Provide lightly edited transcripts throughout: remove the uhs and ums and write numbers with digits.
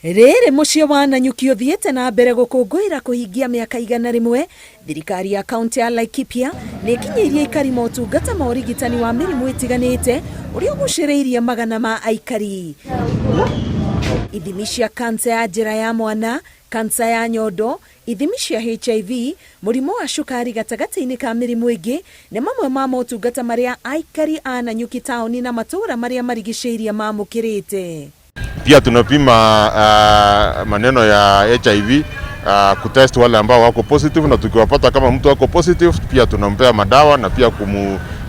Rĩrĩ mũciĩ wa Nanyuki ũthiĩte na mbere gũkũngũĩra kũhingia mĩaka 100, thirikari ya kaunti ya Laikipia nĩ ĩkinyĩirie aikari motungata ma ũrigitani wa mĩrimũ ĩtiganĩte ũrĩa ũgucĩrĩirie magana ma aikari. Ithimi cia kansa ya njĩra ya mwana, kansa ya nyondo, ithimi cia HIV, mũrimũ wa cukari gatagatĩ-inĩ ka mĩrimũ ĩngĩ nĩ mamwe ma motungata marĩa aikari a Nanyuki taũni na matũũra marĩa marigicĩirie mamũkĩrĩte. Pia tunapima maneno ya HIV kutest wale ambao wako positive, na tukiwapata kama mtu ako positive pia tunampea madawa na pia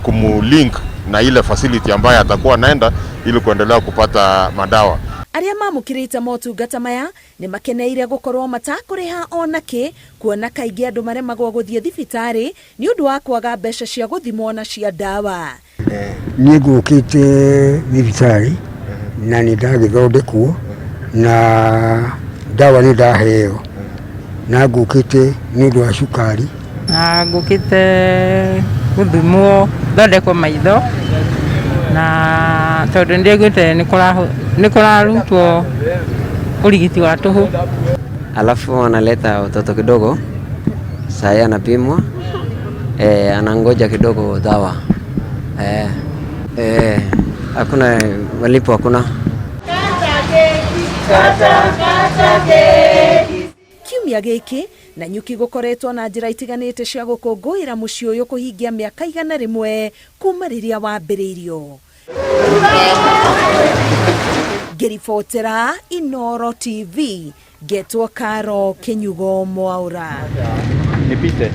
kumu link na ile facility ambayo atakuwa anaenda ili kuendelea kupata madawa. Arĩa mamũkĩrĩte motungata maya nĩ makeneire gũkorwo matakũrĩha ona kĩ, kuona kaingĩ andũ maremagwo gũthiĩ thibitarĩ nĩ ũndũ wa kwaga mbeca cia gũthimwo na cia ndawa. Niĩ ngũkĩte thibitarĩ na nĩ ndagĩthondekwo na ndawa nĩ ndaheo na ngũkĩte nĩ ũndũ wa cukari. Na ngũkĩte gũthimwo thondekwo maitho na tondũ nĩ ndaiguĩte nĩ kũrarutwo ũrigiti wa tũhũ. Alafu wanaleta watoto kidogo, saa hii anapimwa, anangoja kidogo dawa. Hakuna malipo, hakuna. Kiumia gĩkĩ Nanyuki gũkoretwo na njĩra itiganĩte cia gũkũngũĩra mũciĩ ũyũ kũhingia mĩaka 100 kuma rĩrĩa wambĩrĩirio. Ngĩribotera Inooro TV, ngetwo Karo Kinyugo Mwaura. Nipite.